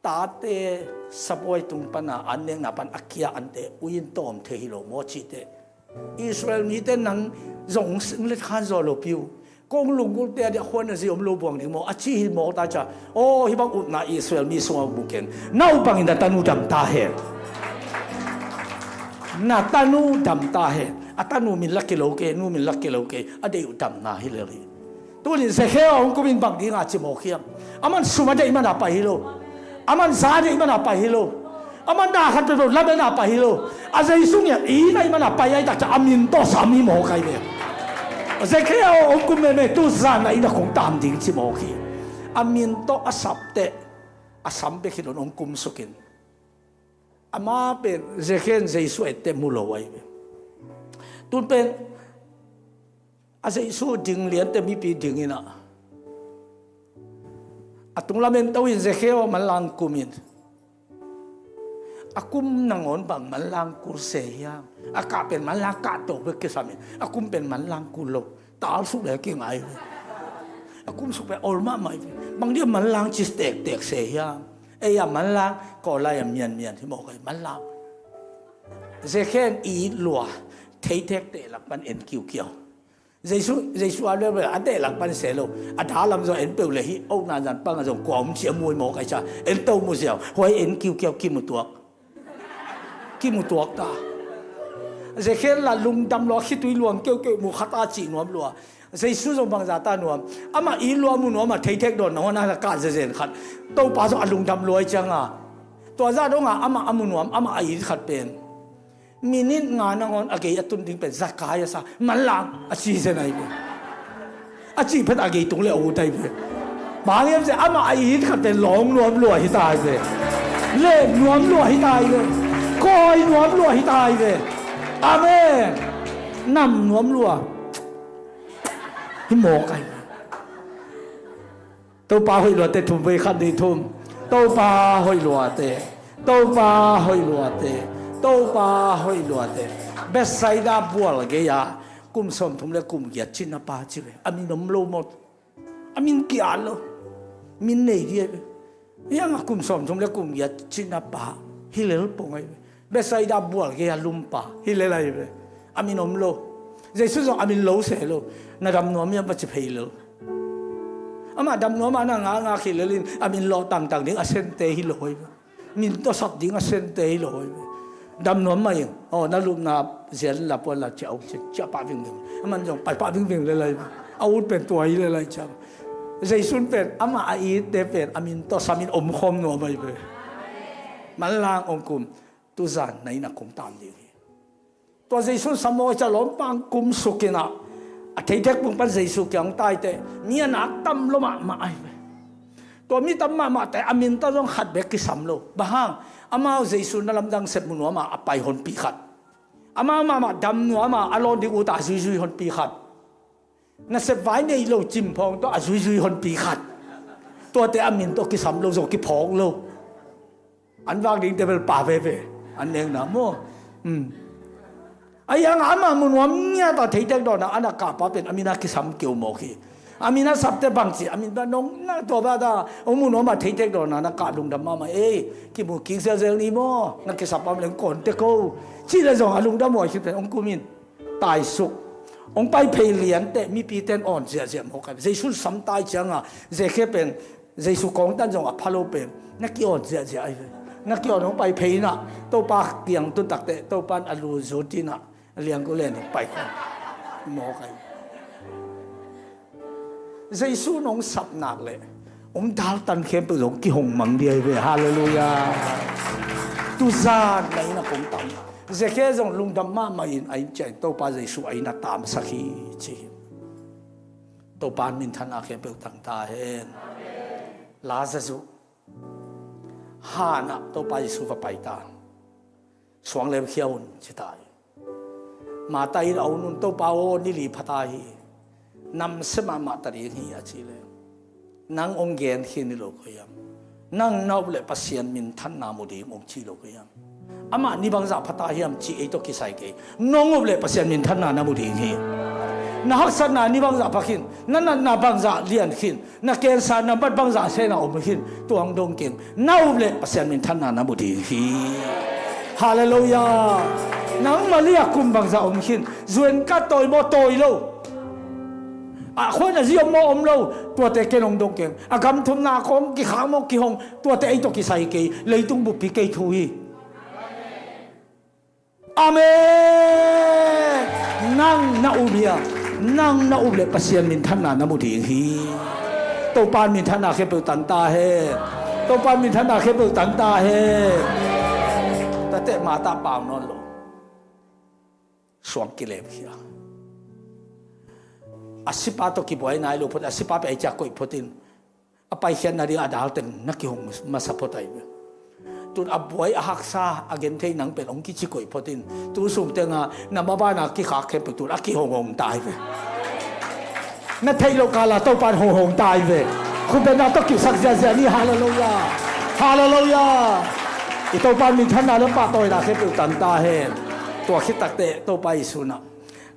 tate sabuai tung pana an nekna pan a kia ante ui in tawm thei hi lo maw cih teh, Israel mite nang zong singlet khan zaw lo piu. Kong lunggulhte a diah khuan a zi om lo buang ding maw a ci hi mawk ta cia. Aw, hih bang utna Israel mi sungah mu keng. Na uh bangin na tanu dam ta hen. Na tanu dam ta hen. A tanu min la kei lo kei, nu min la kei lo kei. A deih uh damna hi lel hi. Tunin Zekheo hong kumin bang dinga ci mawk hiam? Aman sum a deih mana pai hi lo. Aman za a deih mana pai hi lo. Aman na khat peuhpeuh lamen a pai hi lo. A Jesu ngiat i na i mana pai ai takcia a min tawh sam hi mawk ai ve. Zekheo hong kum meme tu zan a ina kong tam ding ci mawk hi. A min tawh a sap teh a sam bek hi lo in hong kum sukin. Ama pen Zekheo in Jesu ette mu lo ai ve. Tun pen a Jesu ding liante mipi dingin ah a tung lamen to in Zekheo manlang kumin a kum nangawn bang manlang kul se hiam? A kah pen manlang kah to bek kisamin a kum pen manlang kul lo. Tal suk le kingai ve. A kum suk pen ol mahmah ve. Bang dia manlang cis tektek se hiam? Ei a manlang kawlai a mianmian hi mawk ai manlang. Zekheo in i lua theitek teh lak pan en kiukiau. Jesu, Jesu a lel a teh lak pan se lo. A dalam zong en peuh le hi. Ong na zan pang a zong kua om cia muai mawk ai cia. En to mu ziau. Huai en kiukiau kimutuak. Kimutuak ta. Zekheo la lungdam lua khitui luang keukeu mu khat a cih nuam lua. Jesu zong bangza ta nuam. Amah i lua mu nuam a theitek dawn na huan a kah zezen khat. Topa zong a lungdam lua ai cianga. Tua zah donga amah a mu nuam, amah a it khat pen. Minit nga nangawn a gei a tun ding pen Zakaias a manlang a ci zen ai ve. A cih phet a gei tung le a ut ai ve. Bang hiam sia amah a it khat pen lawng nuam lua hi ta ai ve. Lem nuam lua hi ta ai ve. Kawi nuam lua hi ta ai ve. Amen. Nam nuam lua. Hi mawk ai ve. Topa hoih luate thum vei khat ni thum. Topa hoih luate. Topa hoih luate. Topa hoih luate. Bethsaida bual gei-a kum sawmthum le kum giat cina pa ci ve. A min om lo maw? A min kia lo. Min nei dia ve. Hiang a kum sawmthum le kum giat cina pa hi lel pong ai ve. Bethsaida bual gei-a lumpa hi lel ai ve. A min om lo. Jesu zong a min lo se lo. Na dam nuam hiam va ci phei lel. Amah dam nuam a na nganga khih lelin a min lawh tangtang ding a sente hi lo ai ve. Min tawh sap ding a sente hi lo ai ve. Dam nuam mah ing. Aw, na lupna zian la puan la ciah uk ciah pah vingving. Aman zong pai pah vingving lel ai ve. A ut pen tua hi lel ai ciang. Jesu pen amah a itte pen a min tawh samin omkhawm nuam ai ve. Manlang ong kum. Tuzan na inn a kong tam ding hi. Tua Jesu sam maw cia lawmpang kum sukinah a theitek pung pan Jesu kiang taite mi a nak tam lo mahmah ai ve. Tua mi tam mahmahte a min tawh zong khat bek kisam lo. Bang hang? Amau Jesu na lamdang sep mu nuama a pai honpi khat. Amau mahmah dam nuama a lawn ding uta a zuizui honpi khat. Nasep vai nei lo cimphawng tawh a zuizui honpi khat. Tuate a min tawh kisam lo zong kiphawk lo. An vak dingte bel pa veve. An nekna maw? Ahi hanga amah mu nuam ngiata theitek dawna ana kahpa pen a mina kisam keu mawk hi. A mina sapte bangci a min ba nong na tua ba da hong mu nuama theitek dawna na kah lungdam mahmah ei kimu kik zelzel ni maw? Na kisap am leng kawnte ko. Cih le zong a lungdam huai khit pen hong kumin. Taisuk. Hong pai phei liante mipite in awn ziahziah mawk ai. Jesu sam tai cianga Zekhia pen Jesu kawngtan zong a pha lo pen na kiawn ziahziah ai ve. Na kiawn hong pai phei inah Topa kiang tun takte Topa in a lu zut inah a liangko len hong pai khawm mawk ai. Jesu in hong sap nak leh hong daltan khempeuh zong kihong mang di ai ve. Halleluiah. Tuzan na inn ah kong tam. Zekhia zong lungdam mahmah in a inn ciah in Topa Jesu a inn ah tamsak hi ci hi. Topa in minthanna khempeuh tang ta hen. Lazarus han ah Topa Jesu va pai ta. Suang lem khia un ci ta hi. Martha in a un un Topa aw ni li pha ta hi. Namsia mahmah ta ding hi a ci le. Nang hong gen khin hi lo koi hiam. Nang na up le Pasian minthanna mu ding hong ci lo koi hiam. Amah ni bangzah pha ta hiam ci ei tawh kisai kei. Nong up le Pasian minthanna na mu ding hi. Na haksatna ni bangzah pha khin. Na natna bangzah lian khin. Na cancer nambat bangzah sena om khin, tua hong dong keng. Na up le Pasian minthanna na mu ding hi. Halleluiah. Nang Maria kum bangzah om khin, zuen ka tawi maw tawi lo. A khuan a zi om maw om lo, tuate ken hong dong keng. A gam thumna kong kikhak maw kihong, tuate ei tawh kisai kei, leitung buppi kei thu hi. Amen. Nang na up hiam. Nang na up le Pasian minthanna na mu ding hi. Topa in minthanna khempeuh tang ta hen. Topa in minthanna khempeuh tang ta hen. Tate Martha pau nawn lo. Suang kilem khia. A sipa tawh kibuai nai lo phot, a sipa pia ei ciak koih phot in. A paikhiatna ding a dal teng na kihong masa phot ai ve. Tun a buai a haksa a genthei nang pen hong kici koih phot in. Tu sung tenga na mabana kikhak khempeuh tun a kihonghong ta ai ve. Na theih loh kala Topa in honghong ta ai ve. Khutbetna tawh kipsak ziahziah ni. Halleluiah. Halleluiah. I Topa in minthanna le pahtawina khempeuh tang ta hen. Tua khit takteh Topa Jesu in ah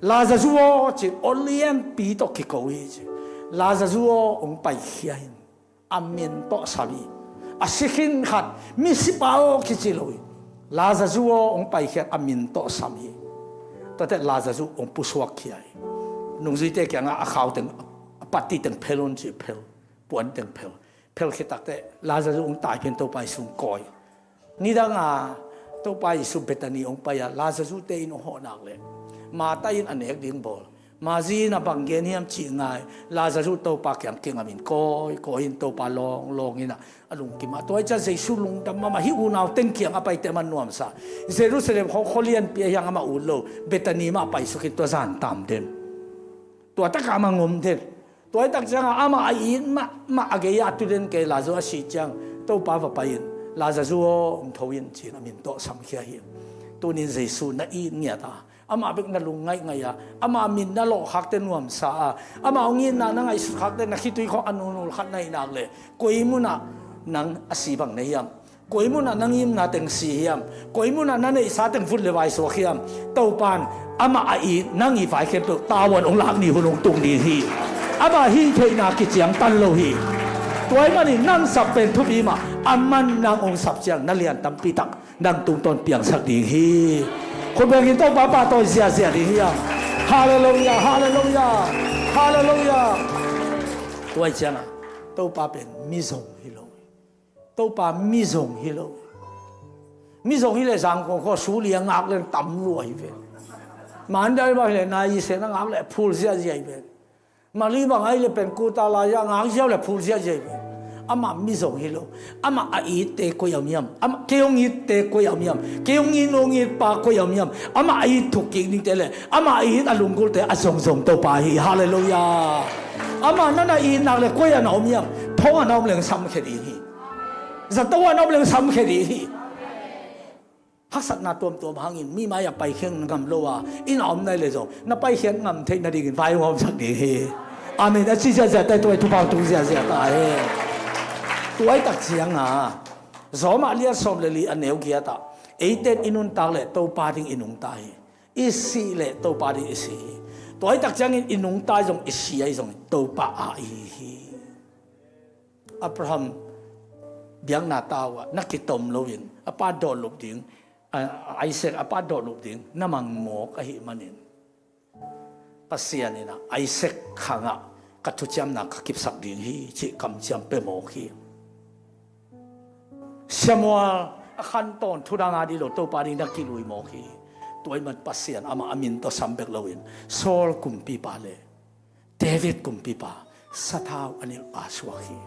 Lazarus aw ci-in aw lianpi tawh kiko hi ci. Lazarus aw hong paikhia in. A min tawh sam hi. A si khin khat misipa aw kici lo hi. Lazarus aw hong paikhiat a min tawh sam hi. Tuate Lazarus hong pusuak khia hi. Nungzuite kiangah a khau teng a patti teng phel un ci phel. Puan teng phel. Phel khit takteh Lazarus hong tai phian Topa Jesu hong kawi. Nidanga Topa Jesu Bethany hong pai a Lazarus te in hong hawh nak leh Martha in a nek ding bawl. Mary in a bang gen hiam cih ngai Lazarus Topa kiang kingamin kawi kawi in Topa lawng lawng in a lungkim a. Tua hi ciang Jesu lungdam mahmah hih unau teng kiang a paite man nuamsa. Jerusalem khawng khualianpi a hiang amah ut lo. Bethany mah paisuk in tua zan tam den. Tua takah amah ngom den. Tua hi tak ciangah amah a it mahmah a gei-ah a tu den kei Lazarus a sih ciang Topa va pai in Lazarus aw hong tho in ci-in a min tawh samkhia hi. Tunin Jesu na it ngiat a amah bek na lung ngaihngaih a amah min na lawhkhakte nuamsa a amah hong itna na ngaihsutkhakte na khitui khawng a nunul khat na hih nak leh koi munah nang a si bang na hiam? Koi munah nang imna teng si hiam? Koi munah na neihsa teng vut le vai suak hiam? Topan amah a it nang i vai khempeuh tavuan hong lak ni hun hong tung ding hi. Amah hih theihna kiciangtan lo hi. Tua ahih manin nang sap pen thupi mah, aman nang hong sap ciang na lian tampi tak nang tungtawn piangsak ding hi. Khut bengin Topa pahtawi ziahziah ding hiam? Halleluiah, halleluiah, halleluiah. Tua hi ciangah Topa pen mizong hi lo hi. Topa mizong hi lo. Mizong hi le Zangkong khua suli a ngak le tam lua hi ve. Mandai bang hi le nai i sen a ngak le phul ziahziah hi ve. Mali bang ahi le pen kuta lai a ngak ziau le phul ziahziah hi ve. Amah mizong hi lo. Amah a itte koi a om hiam? Amah kei hong itte koi a om hiam? Kei hong it nung it pa koi a om hiam? Amah a it thuk kik dingte le amah a it a lungkulte a zongzong Topa hi. Halleluiah. Amah na na it nak le koi a na om hiam? Thong a na om leng samkhia ding hi. Zato a na om leng samkhia ding hi. Haksatna tuamtuam hangin mi mai-ah paikhia ngam lo a inn a om nai le zong na paikhiat ngam theih nadingin vai hong hawmsak ding hi. Amen. A ci ziahziah ta hi. Tua hi thupha tung ziahziah ta hi. Tua hi tak cianga Rom ah lian sawm le li a neu giat ah eite in i nuntak le Topa ding i nungta hi. I sih le Topa ding i si hi. Tua hi tak ciangin i nungta hi zong i si ahi zong Topa a i hi. Abraham biakna ta uh ah na kitom loin a pa dawhlup ding, a, Isaac a pa dawhlup ding na mangmawk ahih manin Pasian in ah Isaac khangah ka thuciamna ka kipsak ding hi cih kamciam pia mawk hi. Samuel a khantawn thudang a dih lo Topa ding na kilui mawk hi. Tua ahih man Pasian amah a min tawh sam bek loin Saul kumpipa le David kumpipa sathau a nilhpa suak hi.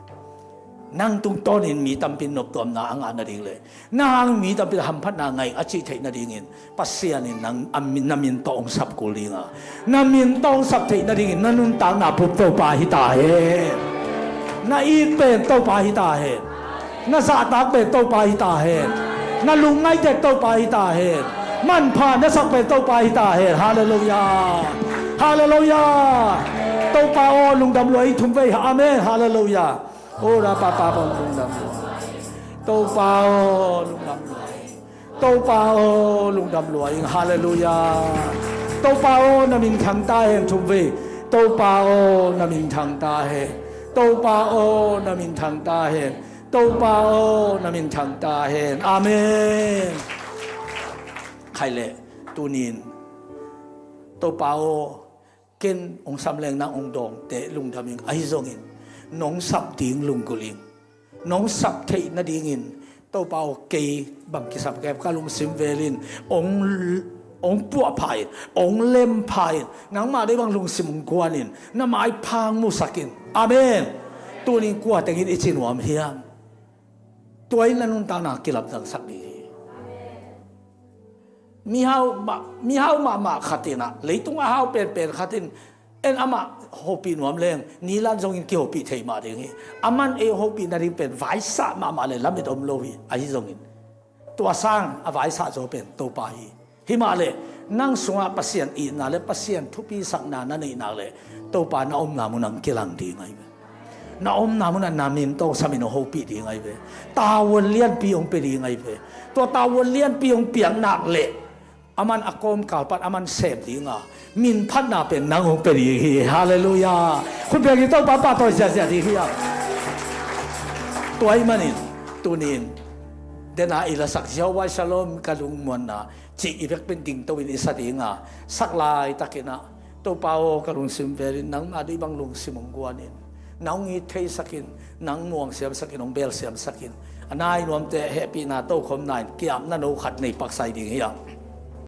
Nang tungtawnin mi tampi in noptuamna a ngah nading le nang hangin mi tampi in hamphatna ngah ing a cih theih nadingin Pasian in nang a min, na min tawh hong sap kul ding a, na min tawh hong sap theih nadingin na nuntakna pum Topa hi ta hen. Na it pen Topa hi ta hen. Na zahtak pen Topa hi ta hen. Na lungngaihte Topa hi ta hen. Manpha na sak pen Topa hi ta hen. Halleluiah. Halleluiah. Topa aw, lungdam lua ing. Thum vei. Amen. Halleluiah. Ora papa pa lungdam lua. Topa aw, lungdam lua. Topa aw, lungdam lua ing. Halleluiah. Topa aw, na min thang ta hen. Thum vei. Topa aw, na min thang ta hen. Topa aw, na min thang ta hen. Topa aw, na min thang ta hen. Amen. Khai leh, tunin Topa aw, ken hong sam leng nang hong dawngte lungdam ing. Ahi zongin nong sap ding lunggulh ing. Nong sap theih nadingin Topa aw, kei bang kisam kem, ka lungsim vel in hong, hong puahpha in, hong lempha in, nangmah deih bang lungsim hong guan in, na maipha hong musak in. Amen. Tunin kua tengin i ci nuam hiam? Tua in na nuntakna kilamdangsak ding hi. Mihau mah, mihau mahmah khat in ah, leitung a hau penpen khat in en amah hopih nuam leng, nilan zongin kihopih thei mah ding hi. Aman ei hopih nading pen vaisah mahmah le lamet om lo hi. Ahi zongin tua sang a vaisah zaw pen Topa hi. Hi mah leh nang sungah Pasian itna le Pasian thupisakna na neih nak leh Topa na omna mun ah hong kilang ding ahi ve. Na omna mun ah na min tawh hong sam in hong hopih ding ahi ve. Tavuan lianpi hong pia ding ahi ve. Tua tavuan lianpi hong piak nak leh aman a kawmkal pan aman sem ding a, min phatna pen nang hong pia ding hi. Halleluiah. Khut beng in Topa pahtawi ziahziah ding hi a. Tua ahih manin tunin, den a i lasak Jehovah Shalom, ka lungmuanna cih i vekpi in dingto in i sa ding a, sak laitakin ah, Topa aw, ka lungsim vel in nangmah deih bang lungsim hong guan in, nang hong it theisak in, nang muang siamsak in, hong bel siamsak in. A nai nuamte hehpihna tokhomna in ki-apna no khat nei paksai ding hi a.